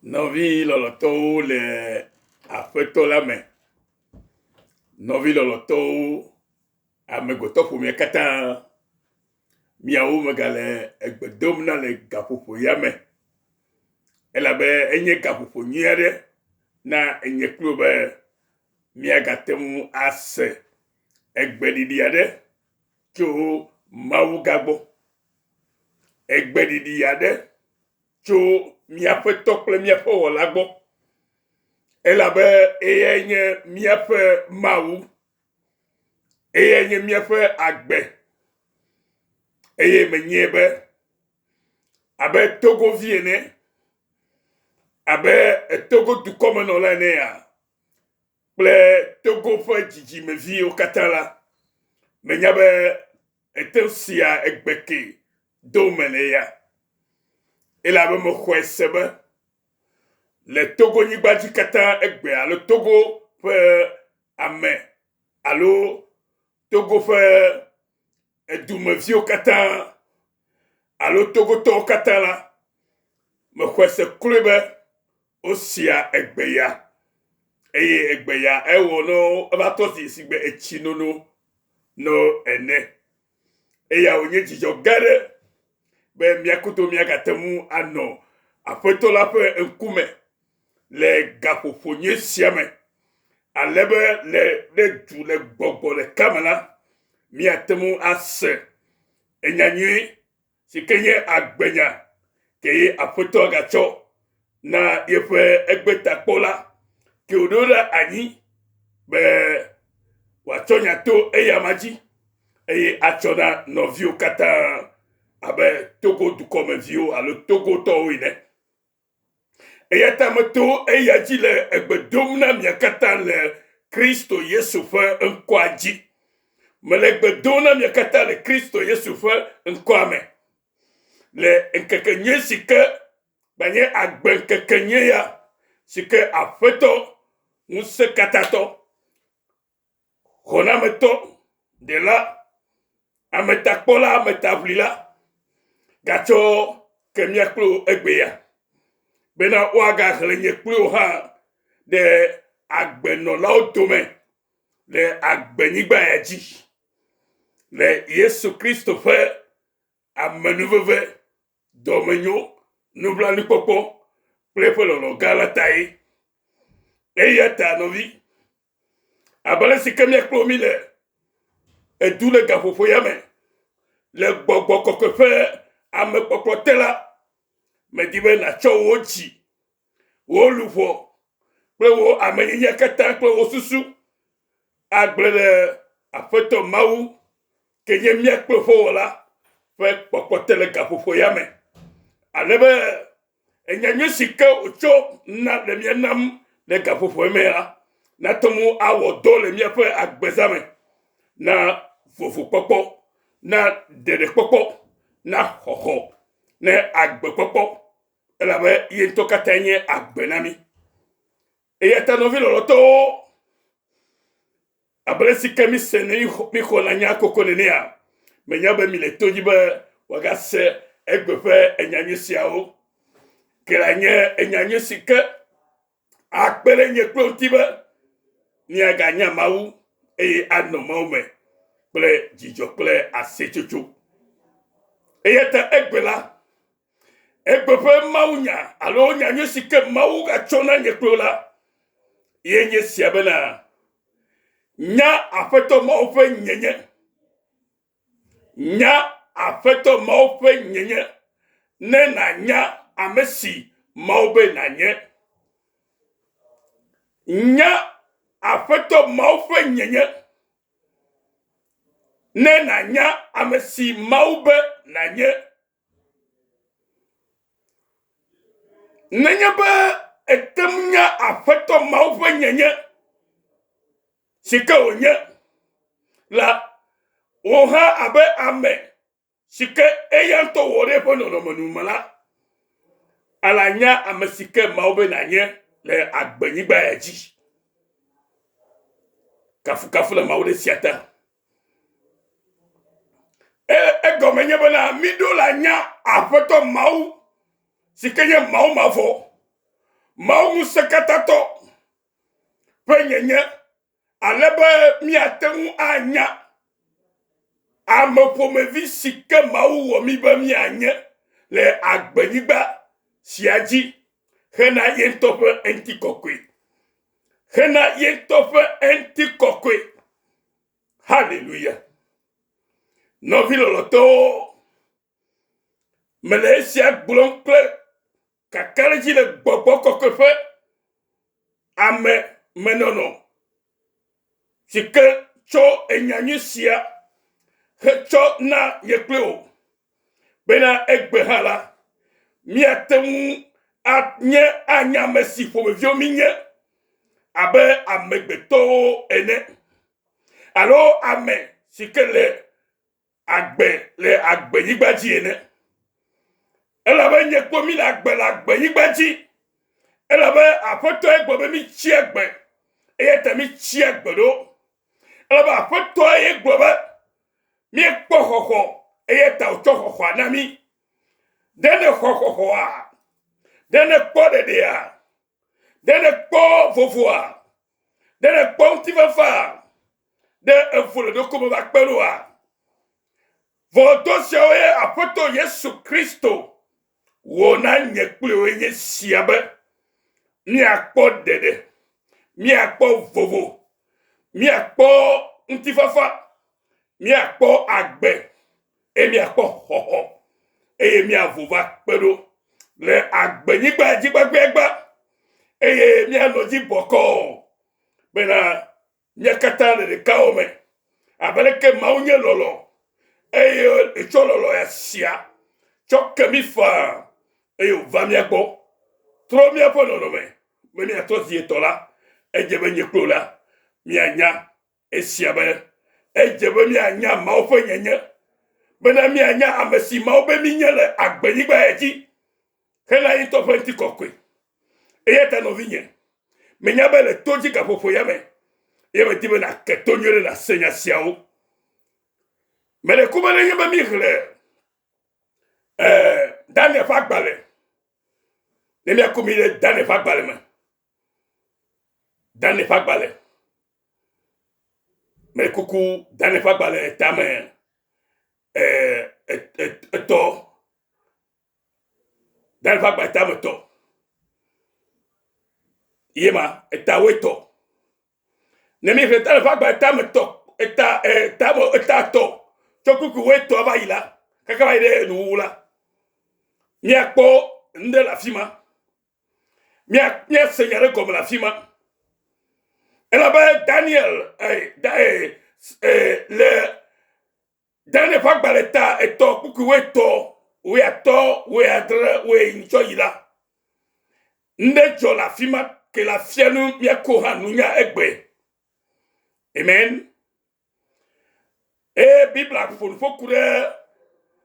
Nɔvi lɔlɔtɔwo le Aƒetɔ la me. Nɔvi lɔlɔtɔwo, amegbetɔ ƒomea katã, miawo megale egbe dom na le gaƒoƒo ya me elabe enye gaƒoƒo nyui aɖe na enye kpli wò be míagate ŋu ase egbeɖiɖi aɖe tso Mawu gã gbɔ. Egbeɖiɖi aɖe tso míaƒe Tɔ kple míaƒe Wɔla gbɔ, elabe eyae nye míaƒe Mawu, eyae nye míaƒe agbe eye menyae be abe Togovi ene, abe Togo dukɔmenɔla enea, kple Togo ƒe dzidzimeviwo katã la, menya be ete ŋu sia egbe ke do mele ya. Elabe mexɔe se be le Togo nyigba dzi katã egbe alo Togo ƒe ame alo Togo ƒe edumeviwo katã alo Togotɔwo katã la, mexɔe se kloe be wosia egbe ya eye egbe ya ewɔ ne eva tɔ zi sigbe etsi nono no ene. Eya wònye dzidzɔ gã aɖe be mía koto míagate ŋu anɔ Aƒetɔ la ƒe ŋkume le gaƒoƒo nyui sia me ale be le ɖe du le gbɔgbɔ ɖeka me la, míate ŋu ase enya nyui si ke nye agbenya ke ye Aƒetɔ gatsɔ na yeƒe egbetakpɔla ke wòɖo ɖe anyi be wòatsɔ nya to eyama dzi eye atsɔ na nɔviwo katã abe Togo dukɔmeviwo alo Togotɔwo ene. Eya ta meto eya dzi le egbe dom na mia katã le Kristo Yesu ƒe ŋkɔa dzi. Mele egbe dom na mia katã le Kristo Yesu ƒe ŋkɔa me. Le ŋkeke nyui si ke gbanye agbe ŋkeke nyui ya si ke Aƒetɔ Ŋusẽkatãtɔ Xɔnametɔ, Ɖela, Ametakpɔla, Ametaʋlila, gatsɔ ke mía kple wò egbea, bena woagaxlẽ nye kple wò hã ɖe agbenɔlawo dome le agbenyigba ya dzi le Yesu Kristo ƒe amenuveve, dɔmenyo, nublanuikpɔkpɔ kple eƒe lɔlɔ̃ gã la tae. Eya ta nɔvi, Abe ale si ke míekplɔ mí le edu le gaƒoƒo ya me le gbɔgbɔ kɔkɔe ƒe amekpɔkplɔ te la, medi be nàtsɔ wò dzi, wò luʋɔ kple wò amenyenye katã kple wò susu agblẽ ɖe Aƒetɔ Mawu, ke nye mía kple ƒowɔla ƒe kpɔkpɔ te le gaƒoƒo ya me, ale be Enya nyui si ke wòtsɔ na le mía nam le gaƒoƒo me la, nate ŋu awɔ dɔ le míaƒe agbeza me na vovokpɔkpɔ, na ɖeɖekpɔkpɔ, na xɔxɔ, ne agbekpɔkpɔ, elabe ye ŋutɔ katãe nye agbe na mí. Eya ta nɔvi lɔlɔ̃tɔwo, abe ale si ke míse ne míxɔna nya koko nenea, menya be mile to dzi be wòagase egbe ƒe enyanyui siawo. Ke la nye enyanyui si ke akpe ɖe nye kple ŋuti be míaganya Mawu eye anɔ Mawu me kple dzidzɔ kple aseyetsotso. Eya ta egbe la, Egbe ƒe mawunya alo nyanyui si ke Mawu gatsɔ na nye kple la ye nye sia bena, Nya Aƒetɔ Mawu ƒe nyenye. Nya Aƒetɔ Mawu ƒe nyenye ne nànya ame si Mawu be nànye. Nya Aƒetɔ Mawu ƒe nyenye ne nànya ame si Mawu be nànye. Nenye be ète ŋu nya Aƒetɔ Mawu ƒe nyenye si ke wònye la, wò hã abe ame si ke eya ŋutɔ wɔ ɖe eƒe nɔnɔme nu me la, ale anya ame si ke Mawu be nànye le agbenyigba ya dzi. Kafukafu le Mawu ɖe sia ta. E, egɔme nye bena míɖo la nya Aƒetɔ Mawu si ke nye Mawu mavɔ. Mawu Ŋusẽkatãtɔ ƒe nyenye ale be míate ŋu anya ame ƒomevi si ke Mawu wɔ mí be míanye le agbenyigba sia dzi hena ye ŋutɔ ƒe ŋutikɔkɔe. Hena ye ŋutɔ ƒe ŋutikɔkɔe. Haleluya. Nɔvi lɔlɔ̃tɔwo, mele esia gblɔm kple kakaɖedzi le gbɔgbɔ kɔkɔe ƒe ame menɔnɔ si ke tsɔ enyanyui sia hetsɔ na nye kple wò bena egbe hã la, míate ŋu anye anya ame si ƒomeviwo mínye abe amegbetɔwo ene alo ame si ke le agbe le agbenyigba dzi ene. Elabe nye kpɔ mi le agbe le agbenyigba dzi. Elabe Aƒetɔe gblɔ be mitsi agbe, eya ta mitsi agbe ɖo. Elabe Aƒetɔe ye gblɔ be míekpɔ xɔxɔ, eya ta wòtsɔ xɔxɔa na mí. Ɖe nèxɔ xɔxɔa? Ɖe nèkpɔ ɖeɖea? Ɖe nèkpɔ vovoa? Ɖe nèkpɔ ŋutifafaa? Ɖe èvo le ɖokuiwò me va kpe ɖoa? Vɔ dɔ siawo ye Aƒetɔ Yesu Kristo wɔ na nye kple wòe nye sia be míakpɔ ɖeɖe, míakpɔ vovo, míakpɔ ŋutifafa, míakpɔ agbe eye míakpɔ xɔxɔ eye míavo va kpe ɖo le agbenyigba dzi gbagbiagba eye míanɔ dzi bɔkɔɔ bena mía katã le ɖekawɔ me abe leke Mawu nye lɔlɔ eye etsɔ lɔlɔ ya sia tsɔ ke mí faa eye wòva mía gbɔ trɔ míaƒe nɔnɔme be míatrɔ zi etɔ la edze be nye kple wò la míanya Esia be edze be míanya Mawu ƒe nyenye, bena míanya ame si Mawu be mínye le agbenyigba ya dzi hena ye ŋutɔ ƒe ŋutikɔkɔe. Eya ta nɔvinye, menya be le to dzi gaƒoƒo ya me ye medi be nàke to nyuie ɖe nàse nya siawo. Meɖe ku be nenye be míxlẽ eh, Daniel ƒe agbalẽ, ne míaku mí ɖe Daniel ƒe agbalẽ me, Daniel ƒe agbalẽ. Meɖe kuku Daniel ƒe agbalẽ tame etɔ. Daniel ƒe agbalẽ tame tɔ. Ye ma eta woetɔ. Ne mi xlẽ Daniel ƒe agbalẽ tame tɔ eta tame eta tɔ tso kpukpui woetɔ va yi la kaka va yi ɖe nuwuwu la míakpɔ nu ɖe le afi ma. Míase nya ɖe gɔme le afi ma. Elabe Daniel eh, da, eh, eh, le Daniel ƒe agbalẽ ta etɔ kpukpui wuietɔ, wuiatɔ, wuiadre, wuienyi tsɔ yi la, ŋɖe dzɔ le afi ma ke le afia nu míako hã nunya egbe. Amen. Eye Biblia ƒo nuƒo ku ɖe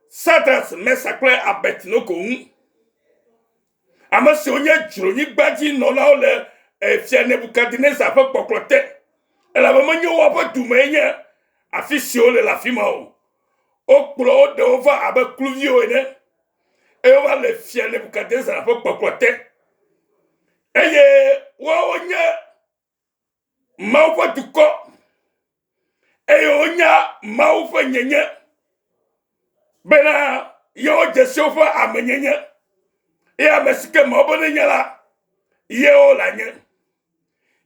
Sadras, Mesa kple Abednego ŋu. Ame siwo nye dzronyigba dzi nɔlawo le eh, Fia Nebukadnezar ƒe kpɔkplɔ te. Elabe menye woaƒe dumee nye afi si wole le afi ma o. Wokplɔ wo ɖewo va abe kluviwo ene eye wova le Fia Nebukadnezar ƒe kpɔkplɔ te. Eye woawo nye Mawu ƒe dukɔ eye wonya Mawu ƒe nyenye bena yewo dze si woƒe amenyenye eye ame si ke Mawu be nenye la yewo le anye.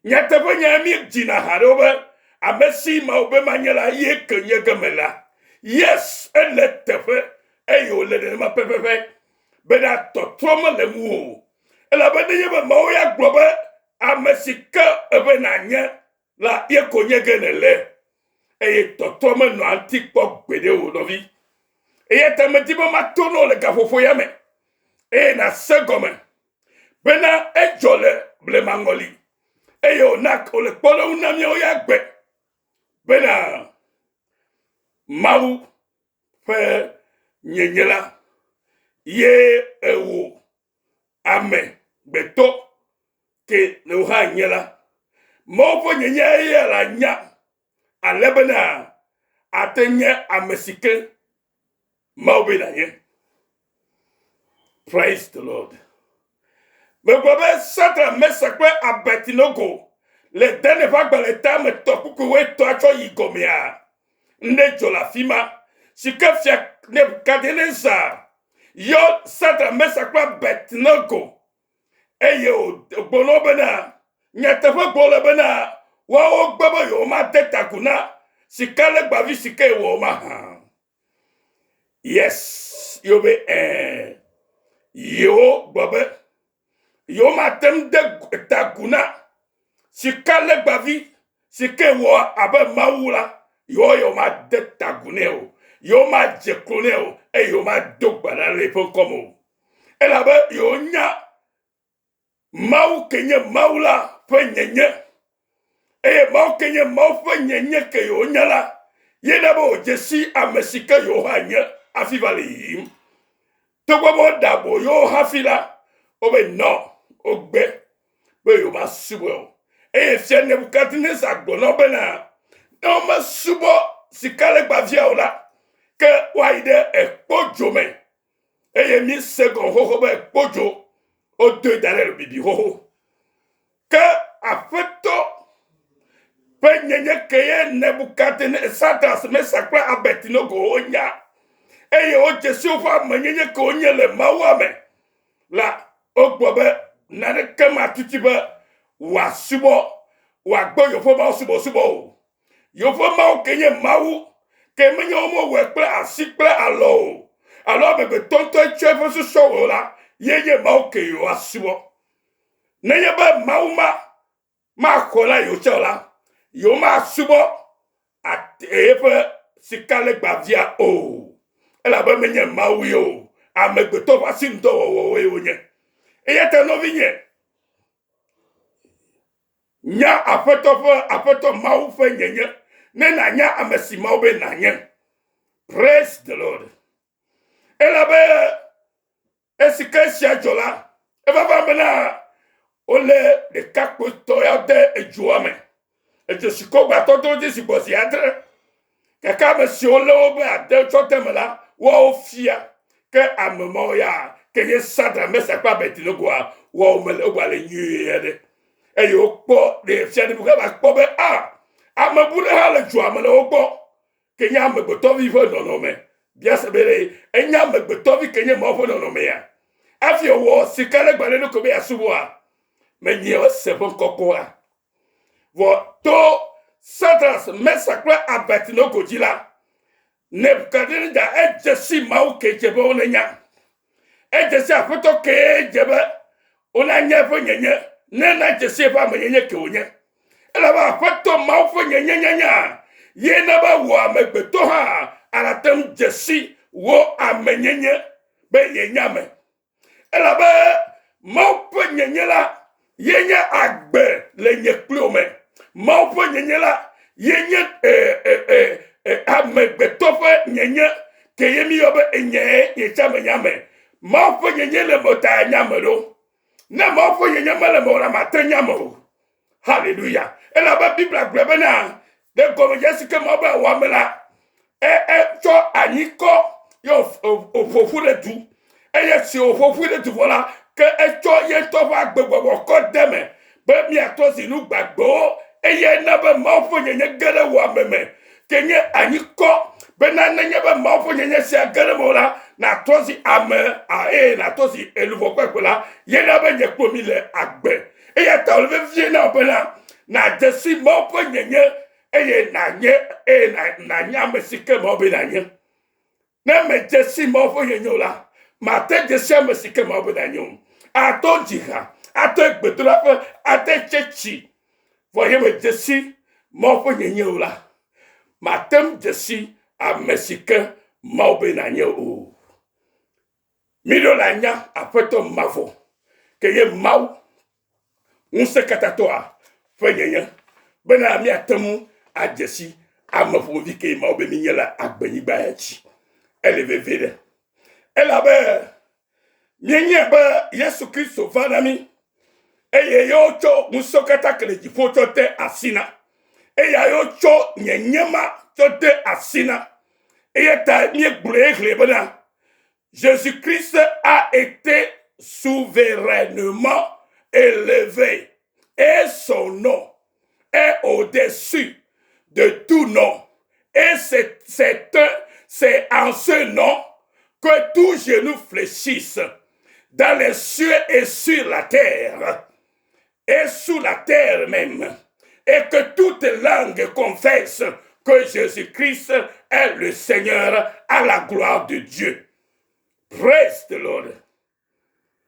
Nyateƒe nya mi dzina ha ɖewo be ame si Mawu be manye la ye ke nye ge me la. Yes, ele teƒe eye wòle nenema pɛpɛpɛ bena tɔtrɔ mele ŋu o. Elabe nenye be Mawu ya gblɔ be Ame si ke ebe nànye la, ye ko nye ge nèle, eye tɔtrɔ menɔa ŋuti kpɔ gbeɖe o, nɔvi. Eya ta medi be mato na wò le gaƒoƒo ya me, eye nàse gɔme bena edzɔ le blemaŋɔli, eye wòna wòle kpɔɖeŋu na míawo ya gbe bena Mawu ƒe nyenye la ye ewò ame gbetɔ ke ne wò hã nye la, Mawu ƒe nyenye eya la nya ale bena ate nye ame si ke Mawu be nànye. Praise the Lord. Megblɔ be Sadra, Mesak kple Abednego le Daniel ƒe agbalẽ tame tɔ kpukpui wuietɔ̃a tsɔ yi gɔmea, ŋɖe dzɔ le afi ma si ke fia Nebukadnezar yɔ Sadra, Mesak kple Abednego eye wògblɔ na wo bena, Nyateƒe gblɔm le bena, woawo gbe be yewomade ta agu na sikalegbavi si ke yewɔ o mahã. Yes, yewo be ɛ̃. Yewo gblɔ be yewomate ŋu de ta agu na sikalegbavi si ke wɔ abe Mawu la, yewo yewomade ta agu nɛ o, yewomadze klo nɛ o, eye yewomado gbe ɖa le eƒe ŋkɔ me o. Elabe yewonya Mawu ke nye Mawu la ƒe nyenye. Eye Mawu ke nye Mawu ƒe nyenye ke yewonya la, ye na be wòdze si ame si ke yewo hã nye hafi va le yiyim. Togbɔ be woɖe aboyo hafi la, wobe nɔ, wogbe be yewomasubɔe o. Eye Fia Nebukadnezar gblɔ na wo bena, ne womesubɔ sikalegbaviawo o la, ke woayi ɖe ekpodzo me. Eye míese gɔme xoxo be kpodzo wodoe da ɖe bibi xoxo. Ke Aƒetɔ ƒe nyenye ke ye Nebukadnezar, Sadras, Mesak kple Abednego wonya eye wodze si woƒe amenyenye ke wonye le Mawua me la, wogblɔ be naneke matuti be wòasubɔ, wòagbe yewoƒe Mawu subɔsubɔ o. Yewoƒe Mawu ke nye Mawu, ke menye womewɔe kple asi kple alɔ o, alo amegbetɔ ŋutɔe tsɔ eƒe susu wɔe o la, ye nye Mawu ke yewoasubɔ. Nenye be Mawu ma maxɔ na yewo tsɛ o la, yewomasubɔ eƒe sikalegbaviã o, elabe menye Mawu ye o, amegbetɔ ƒe asinudɔwɔwɔwoe wonye. Eya ta nɔvinye, Nya Aƒetɔ ƒe Aƒetɔ Mawu ƒe nyenye ne nànya ame si Mawu be nànye. Praise the Lord. Elabe esi ke esia dzɔ la, eva va bena wolé ɖekakpuitɔ ya de edzoa me. Edzo si kɔ gbatɔ do dzi zi gbɔ zi adre. Gake ame siwo lé wo be ade tsɔ de eme la, woawo fia. Ke ame mawo ya ke nye Sadra, Mesak kple Abednegoa, woawo mele wogale nyuie aɖe. Eye wokpɔ ɖe fia Nebukadnezar kpɔ be a ame bu ɖe hã le dzoa me le wo gbɔ ke nye amegbetɔvi ƒe nɔnɔme. Bia se be ɖe enye amegbetɔvi ke nye Mawu ƒe nɔnɔmea? Hafi wòwɔ sikalegba ɖe eɖokui be yeasubɔa? Menye ese ƒe ŋkɔ kpɔa? Vɔ to Sadras, Mesak kple Abednego dzi la, Nebukadnezar edze si Mawu ke dze be wonenya. Edze si Aƒetɔ kee dze be wonanya eƒe nyenye, ne nadze si eƒe amenyenye ke wònye. Elabe Aƒetɔ Mawu ƒe nyenye nyanya ye na be wò amegbetɔ hã alate ŋu dze si wò amenyenye be yenye ame. Elabe Mawu ƒe nyenye la ye nye agbe le nye kple wò me. Mawu ƒe nyenye la ye nye e, e, e, e, amegbetɔ ƒe nyenye ke ye míyɔ be enye nye tsa menye ame. Mawu ƒe nyenye le me ta nye ame ɖo. Ne Mawu ƒe nyenye mele me o la, mate nye ame o. Haleluya. Elabe Biblia gblɔe bena ɖe gɔmedze si ke Mawu be wɔ ame la, etsɔ anyikɔ ye wòƒo ƒu ɖe du. Eye si wòƒo ƒu ɖe du vɔ la, ke etsɔ ye ŋutɔ ƒe agbegbɔgbɔ kɔ de eme be míatrɔ zi nu gbagbewo. Eye na be Mawu ƒe nyenye ge ɖe wò ame me, ke nye anyikɔ bena nenye be Mawu ƒe nyenye sia ge ɖe mewò la, nàtrɔ zi ame eye nàtrɔ zi luʋɔ gbagbe la, ye na be nye kple mi le agbe. Eya ta wòle vevie na wò bena nàdze si Mawu ƒe nyenye eye nànye eye nànye ame si ke Mawu be nànye. Ne mèdze si Mawu ƒe nyenye o la, màte dze si ame si ke Mawu be nànye o. Àto dzi ha, ate gbedoɖaƒe, ate tsɛtsi, vɔ ye mèdze si Mawu ƒe nyenye o la, màte ŋu dze si ame si ke Mawu be nànye o. Míɖo la nya Aƒetɔ mavɔ, ke nye Mawu ŋusẽkatãtɔa ƒe nyenye, bena míate ŋu adze si ame ƒomevi ke Mawu be mínye le agbenyigba ya dzi. Ele vevie ɖe. Elabe míenyae be Yesu Kristo va na mí eye ye wotsɔ ŋusẽ katã ke le dziƒo tsɔ de asi na. Eya ye wotsɔ nyenye ma tsɔ de asi na. Eya ta míegblɔe xlẽ bena Jésus-Christ a été souverainement élevé et son nom est au-dessus de tout nom. Et c'est en ce nom que tout genou fléchisse dans les cieux et sur la terre, et sous la terre même, et que toute langue confesse que Jésus-Christ est le Seigneur à la gloire de Dieu. Praise the Lord.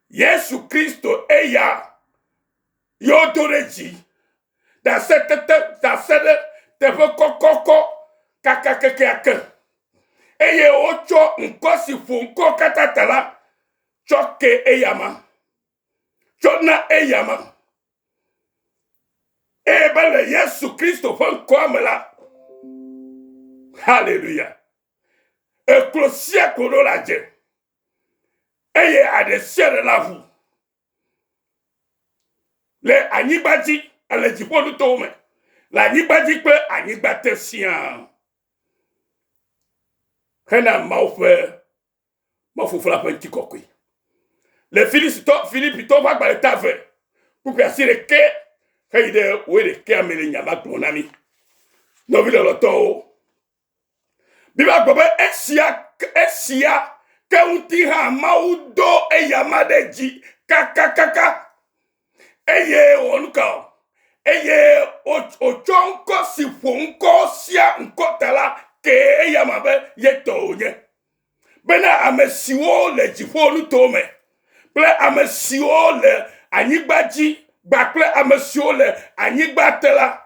Yesu Kristo eya yewodo ɖe dzi ɖase tete ɖase ɖe teƒe kɔkɔkɔ kaka kekeake eye wotsɔ ŋkɔ si ƒo ŋkɔ katã ta la tsɔ ke eyama tsɔ na eyama eye be le Yesu Kristo ƒe ŋkɔa me la haleluya eklo sia klo ɖo la dze eye aɖe sia ɖe la ʋu le anyigba dzi le dziƒonutowo me le anyigba dzi kple anyigba te siaa hena Mawu ƒe Mawu Fofo la ƒe ŋutikɔkɔe. Le Filistitɔ Filipitɔwo ƒe agbalẽ ta eve kpukpui asiɖekɛ heyi ɖe wuiɖekɛa me le nya ma gblɔm na mí. Nɔvi lɔlɔ̃tɔwo, Biblia gblɔ be esia esia ke ŋuti hã Mawu do eyama ɖe dzi kakakaka eye wòwɔ nu ka o? Eye wòtsɔ ŋkɔ si ƒo ŋkɔ sia ŋkɔ ta la kee eyama be ye tɔ wònye. Bena ame siwo le dziƒo nutowo me kple ame siwo le anyigba dzi kpakple ame siwo le anyigba te la,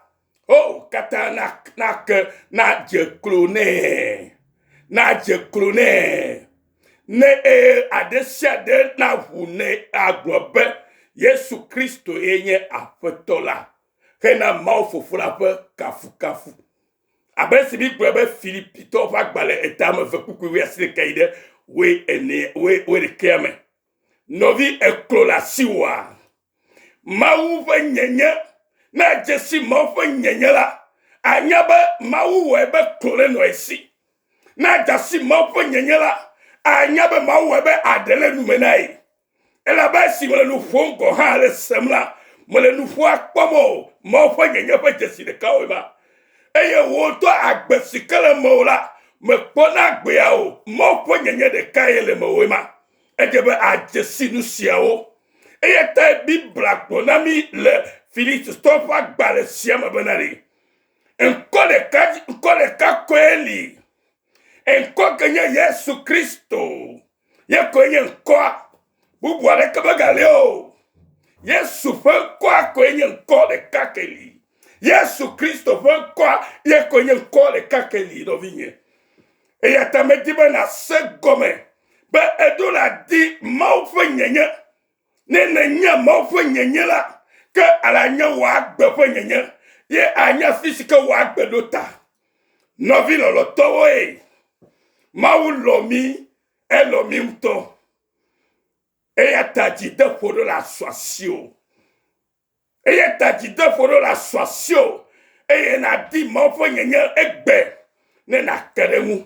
o katã nake nadze klo nɛ, nadze klo nɛ. Ne eye aɖe sia ɖe naʋu nɛ agblɔ be Yesu Kristo ye nye Aƒetɔ la hena Mawu Fofo la ƒe kafukafu. Abe esi mígblɔe be Filipitɔwo ƒe agbalẽ eta ame eve kpukpui wuiasieke yi ɖe wuiene wuiɖekɛa me. Nɔvi eklo le asiwòa? Mawu ƒe nyenye, ne èdze si Mawu ƒe nyenye la, ànya be Mawu wɔe be klo nenɔ esi. Ne èdze si Mawu ƒe nyenye la, ànya be Mawu wɔe be aɖe le nu me na ye. Elabe esi mele nu ƒom gɔ̃ hã le sem la, mele nuƒoa kpɔm o. Mawu ƒe nyenye ƒe dzesi ɖeka woe ma. Eye wò ŋutɔ agbe si ke le mewò la, mèkpɔna agbea o. Mawu ƒe nyenye ɖekae le mewòe ma. Edze be àdze si nu siawo. Eya tae Biblia gblɔ na mí le Filistitɔwo ƒe agbalẽ sia me bena ɖe, ŋkɔ ɖeka, ŋkɔ ɖeka koe li. Ŋkɔ ke nye Yesu Kristo. Ye koe nye ŋkɔa. Bubu aɖeke megali o. Yesu ƒe ŋkɔa koe nye ŋkɔ ɖeka ke li. Yesu Kristo ƒe ŋkɔa ye koe nye ŋkɔ ɖeka ke li, nɔvinye. Eya ta medi be nàse gɔme be eɖo la di Mawu ƒe nyenye. Ne nènya Mawu ƒe nyenye la, ke anya wò agbe ƒe nyenye ye anya fi si ke wò agbe ɖo ta. Nɔvi lɔlɔ̃tɔwoe, Mawu lɔ̃ mí, elɔ̃ mí ŋutɔ. Eya ta dzideƒo ɖo le asu asiwò. Eya ta dzideƒo ɖo le asu asiwò eye nàdi Mawu ƒe nyenye egbe ne nàke ɖe eŋu.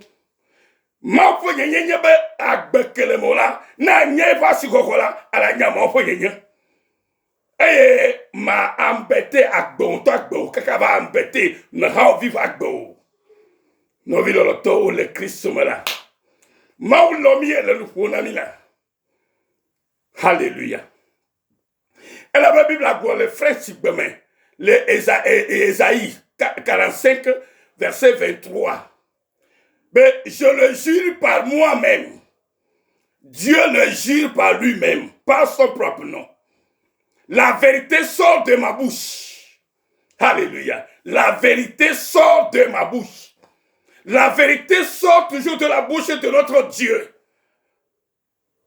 Mawu ƒe nyenye nye be agbe ke le mewò la, ne anye eƒe asixɔxɔ la, ale anya Mawu ƒe nyenye. Eye ma ambete agbe ŋutɔ agbe wò kaka va ambete nɔhawovi ƒe agbe o. Nɔvi lɔlɔ̃tɔwo le Kristo me la, Mawu lɔ̃ mí ele nu ƒom na mí la. Hallelujah. Elabe Biblia gblɔ le French gbe me le Esaïe 45 verset 23 be je le jure par moi-même. Dieu le jure par lui-même, par son propre nom. La vérité sort de ma bouche. Alléluia. La vérité sort de ma bouche. La vérité sort toujours de la bouche de notre Dieu.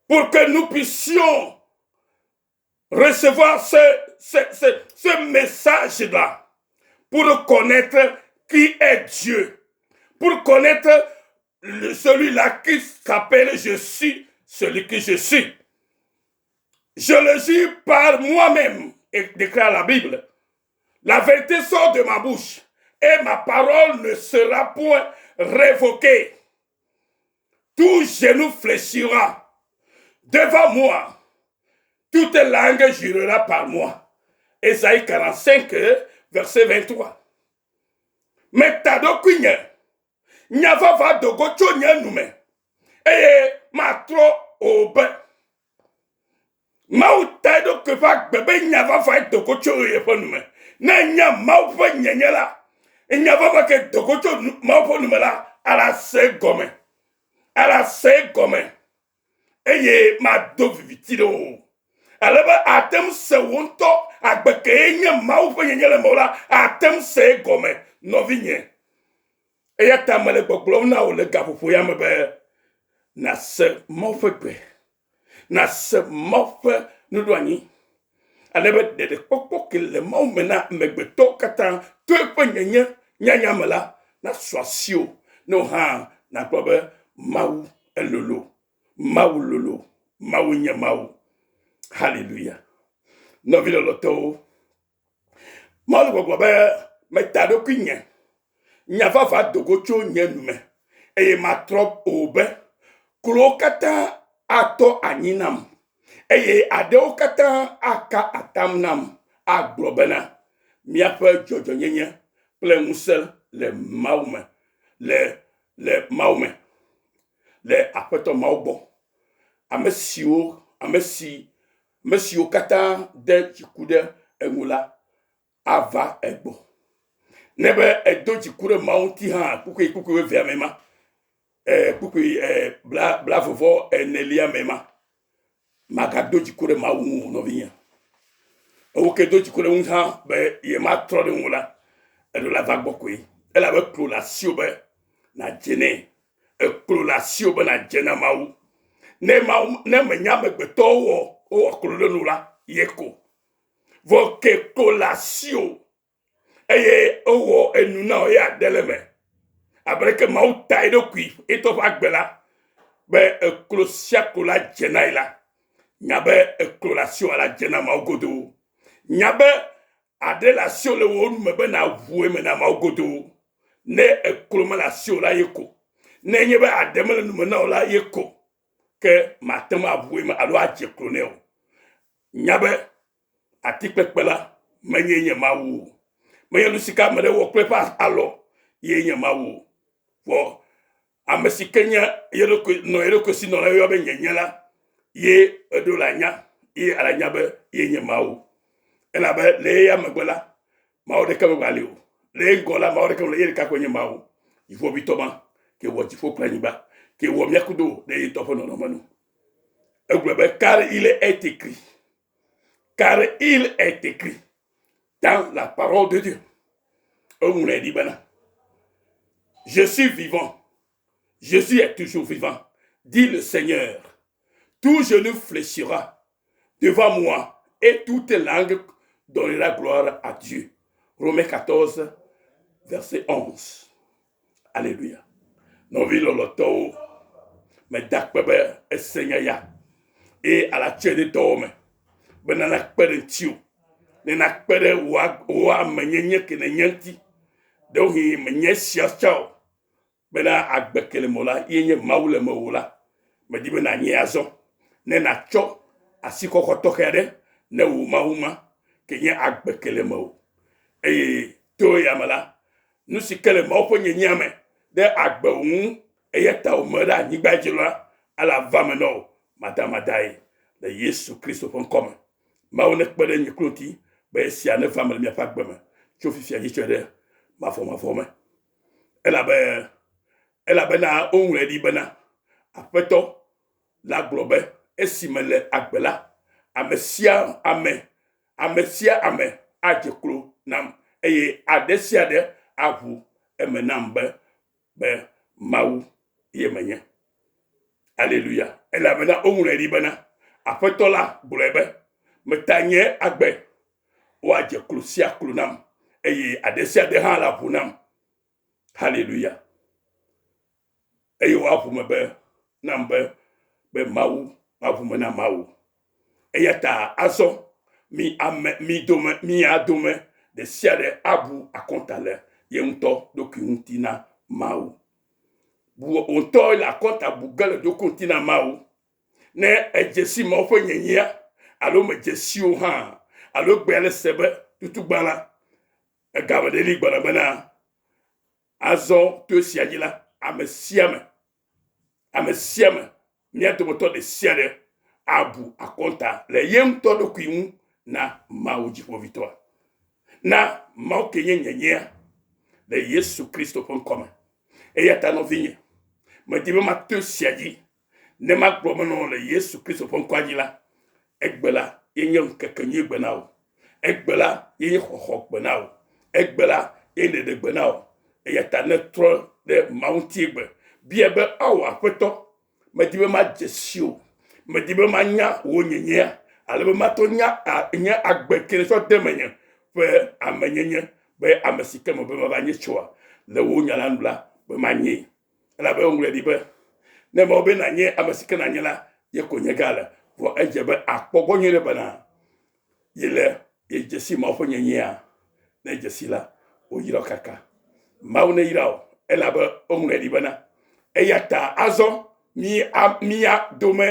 Pour que nous puissions recevoir ce, ce, ce, ce message-là. Pour connaître qui est Dieu. Pour connaître celui-là qui s'appelle Je suis celui que je suis. Je le jure par moi-même, déclare la Bible. La vérité sort de ma bouche et ma parole ne sera point révoquée. Tout genou fléchira devant moi. Toute langue jurera par moi. Esaïe 45, verset 23. Meta ɖokuinye, nya vava do go tso nye nu me, eye matrɔ o be. Mawu ta eɖokui ƒe agbe be nya vavae do go tso yeƒe nu me. Ne ènya Mawu ƒe nyenye la, nya vava ke do go tso Mawu ƒe nu me la, ala se egɔme. Ala se egɔme eye mado viviti ɖe o. Ale be ate ŋu se wò ŋutɔ agbe kee nye Mawu ƒe nyenye le mewò la, ate ŋu se egɔme, nɔvinye. Eya ta mele gbɔgblɔm na wò le gaƒoƒo ya me be nàse Mawu ƒe gbe. Nàse Mawu ƒe nuɖoanyi, ale be ɖeɖekpɔkpɔ ke le Mawu me na amegbetɔwo katã to eƒe nyenye nyanya me la nasu asiwò, ne wò hã nàgblɔ be, Mawu elolo, Mawu lolo, Mawu nye Mawu. Haleluya. Nɔvi lɔlɔ̃tɔwo, Mawu le gbɔgblɔ be, Meta ɖokuinye, nya vava do go tso nye nu me, eye matrɔ o be, Klowo katã atɔ anyi nam, eye aɖewo katã aka atam nam agblɔ bena, Míaƒe dzɔdzɔnyenye kple ŋusẽ le Mawu me, le le Mawu me, le Aƒetɔ Mawu gbɔ, ame siwo ame si Ame siwo katã de dziku ɖe eŋu la ava egbɔ. Ne be edo dziku ɖe Mawu ŋuti hã, kpukpui kpukpui evea me ma, e, kpukpui e, bla blavevɔ enelia me ma, magado dziku ɖe Mawu ŋu o, nɔvinye. Ewo ke do dziku ɖe ŋu hã be yematrɔ ɖe ŋu la, eɖo la va gbɔ koe. Elabe klo le asiwò be nàdze nɛ. Eklo le asiwò be nàdze na Mawu. Ne Mawu, ne mènya amegbetɔwo wɔ wowɔ klo ɖe nu la, ye ko. Vɔ ke klo le asiwò eye wowɔ enu na wò ye aɖe le eme. Abe leke Mawu ta eɖokui etɔ ƒe agbe la be eklo sia klo la dze na ye la, nya be eklo le asiwò la dze na Mawu godoo. Nya be aɖe le asiwò le wò nu me be nàʋu eme na Mawu godoo. Ne eklo mele asiwò la ye ko. Ne enye be aɖe mele nu me na wò la ye ko. Ke màte ŋu aʋu eme alo adze klo nɛ o. Nya be atikpekpe la menye nye Mawu o. Menye nu si ke ame ɖe wɔ kple eƒe alɔ ye nye Mawu o. Vɔ ame si ke nye ye ɖokui nɔ ye ɖokui si nɔ la yɔ be nyenye la ye eɖo la nya ye ala nya be ye nye Mawu. Elabe le eya megbe la Mawu ɖeke megali o. Le ye ŋgɔ la Mawu ɖeke mele ye ɖeka koe nye Mawu. Dziƒoʋĩtɔ ma ke wɔ dziƒo kple anyigba ke wɔ mía kudo ɖe ye ŋutɔ ƒe nɔnɔme nu. Egblɔ be car il est écrit. Car il est écrit dans la parole de Dieu. Eŋlɔe ɖi bena Je suis vivant. Jésus est toujours vivant, dit le Seigneur. Tout genou fléchira devant moi et toute langue donnera gloire à Dieu. Romains 14, verset 11. Alléluia. Nɔvi lɔlɔtɔwo, meda akpe be ese nya ya eye ala tsɔe ɖe dɔwɔ me be nana kpe ɖe ŋutiwò, ne nakpe ɖe wò amenyenye ke nènye ŋuti. Ɖewohĩ menye esia tsã o bena agbe ke le mewò la ye nye Mawu le mewò la, medi be nànyee azɔ ne nàtsɔ asixɔxɔ tɔxɛ aɖe ne wò Mawu ma ke nye agbe ke le mewò. Eye to eya me la, nu si ke le Mawu ƒe nyenyea me ɖe agbewò ŋu eya ta wòme ɖe anyigba dzi la, ala va eme na wò madamadae le Yesu Kristo ƒe ŋkɔ me. Mawu nekpe ɖe nye kple ŋuti be esia neva eme le míaƒe agbe me tso fifia dzi tsɔe ɖe mavɔmavɔ me. Elabe elabena woŋlɔe ɖi bena, Aƒetɔ la gblɔ be, esi mele agbe la, ame sia ame, ame sia ame adze klo nam eye aɖe sia aɖe aʋu eme nam be, be Mawu ye menye. Aleluya. Elabena woŋlɔe ɖi bena, Aƒetɔ la gblɔe be, meta nye agbe woadze klo sia klo nam, eye aɖe sia aɖe hã la ʋu nam. Haleluya. Eye woaʋu me be nam be be Mawu woaʋu me na Mawu. Eya ta azɔ mi ame mi dome mia dome ɖe sia ɖe abu akɔnta le ye ŋutɔ ɖokui ŋuti na Mawu. Bu wò ŋutɔ le akɔnta bu ge le ɖokui ŋuti na Mawu. Ne èdze si Mawu ƒe nyenyea, alo medze si wò hã, alo egbea le se be tutugbã la, egame ɖe li gbɔna bena azɔ to esia dzi la, ame sia ame, ame sia ame, mía dometɔ ɖe sia ɖe abu akɔnta le ye ŋutɔ ɖokui ŋu na Mawu Dziƒoʋĩtɔa, na Mawu ke nye nyenyea le Yesu Kristo ƒe ŋkɔ me. Eya ta nɔvinye, medi be mato esia dzi ne magblɔ be nɔ le Yesu Kristo ƒe ŋkɔa dzi la, egbe la ye nye ŋkeke nyui gbe na wò. Egbe la ye nye xɔxɔ gbe na wò. Egbe la ye nye ɖeɖe gbe na wò. Eya ta ne trɔ ɖe Mawu ŋuti egbe, bia be, Ao Aƒetɔ, medi be madze si wò. Medi be manya wò nyenyea, ale be mato nya nye agbe ke nètsɔ de menye ƒe amenyenye be ame si ke mebe mava nye tsoa le wò nya la nu la, be manyee. Elabe woŋlɔe ɖi be, Ne Mawu be nànye ame si ke nànye la, ye ko nye gã le. Vɔ edze be àkpɔ gbɔ nyuie ɖe bena yele ye dze si Mawu ƒe nyenyea. Ne edze si la, woyra wò kaka. Mawu neyra wò, elabe woŋlɔe ɖi bena, Eya ta azɔ mi mia dome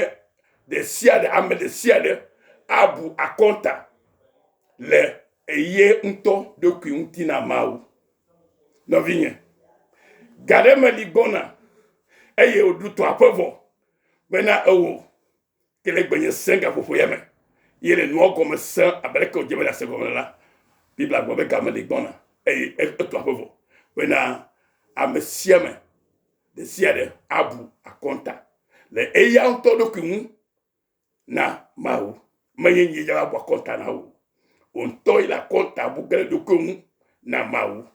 ɖe sia ɖe, ame ɖe sia ɖe abu akɔnta le eye ŋutɔ ɖokui ŋuti na Mawu. Nɔvinye, ga ɖe meli gbɔna eye wòɖu tɔa ƒe vɔ bena ewò ke le gbenye sẽ gaƒoƒo ya me ye le nua gɔme sẽ abe leke wòdze be nàse gɔme la, Biblia gblɔ be ga meli gbɔna eye etɔa ƒe vɔ bena ame sia ame ɖe sia ɖe abu akɔnta le eya ŋutɔ ɖokui ŋu na Mawu. Menye nyee dza va bu akɔnta na wò. Wò ŋutɔ yi le akɔnta bu ge ɖe ɖokuiwò ŋu na Mawu.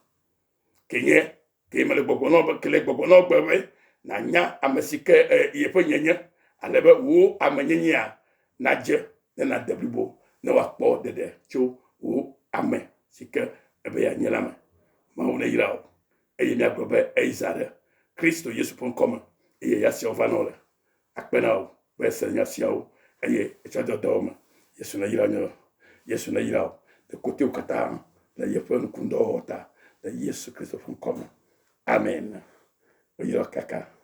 Ke nye ke mele gbɔgbɔ nɔ be ke le gbɔgbɔ nɔ gbe be nànya ame si ke e, yeƒe nyenye ale be wò amenyenyea nadze ne nàde blibo ne woakpɔ ɖeɖe tso wò ame si ke ebe yeanye la me. Mawu neyra wò eye míagblɔ be eyi zã ɖe Kristo Yesu ƒe ŋkɔ me eye ya siawo va nɔ le. Akpe na wò be èse nya siawo eye ètsɔ de dɔwɔwɔ me. Yesu neyra nye Yesu neyra wò le kotoewo katã le yeƒe nukudɔwɔwɔ ta le Yesu Kristo ƒe ŋkɔ me. Amen. Woyra wò kaka.